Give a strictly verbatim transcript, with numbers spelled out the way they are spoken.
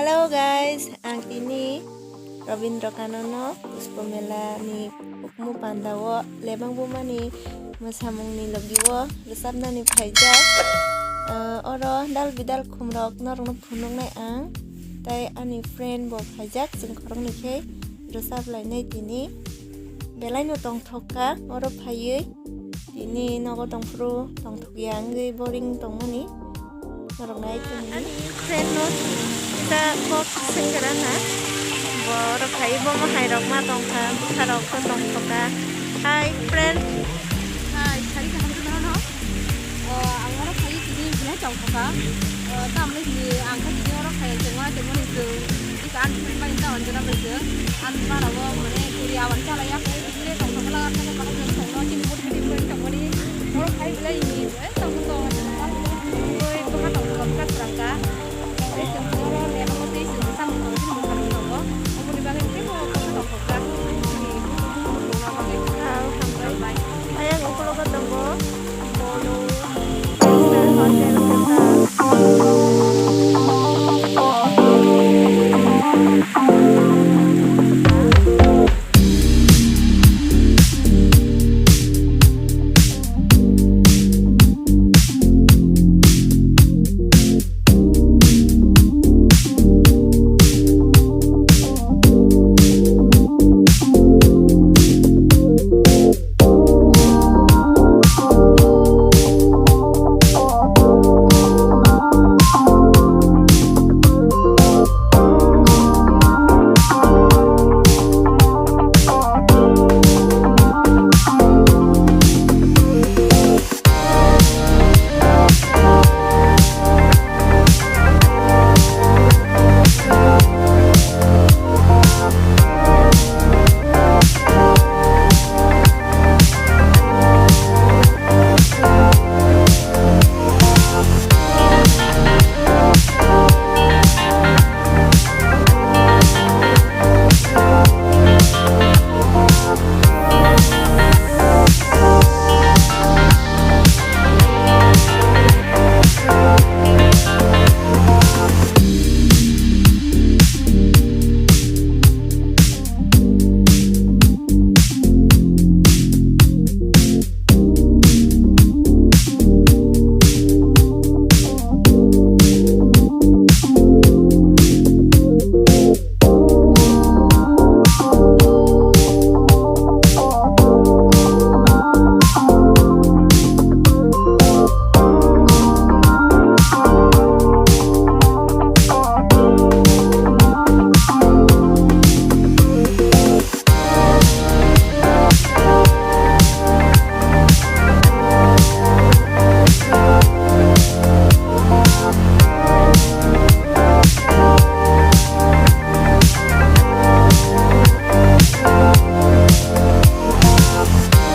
Hello guys, ang tini Rabindra Kanono Pushpa Mela ni ukmu panda o lebang bumani mwsamung ni logi o rwchapnani phaijak. Ah, oro dal bidal khumrok norokno phunuknai ang, tai ani friend bo phaijak, chwng khoroknwi khe rwchap lainai tini. Belai no tongthok kha oro phaiwi. Tini nogo tongphuru tongthokya wngwi boring tongmani norok nai tongmani. Ani friend no kisa kok swngwra na. Borok hai bomo hai rok ma tongkha, bwkha rok to tongthokha. Hi friend. Hi, sari kaham khe nono. O, ang oro phaiwi tini belai tongthokha. O, tamni hwnwi ang khe tini oro phaiwi tongma tongmani chwng. Ika ang thumbai ta Anjana bai se. Ang bara bo mane kuri awan chala ya ko bile tong tong la ka ba ko tong no tin bot bot bot tong ni. Mo khai bile ni. Eh, tong tong tong. Oi ko ma tong tong ka trangka. Eh, tong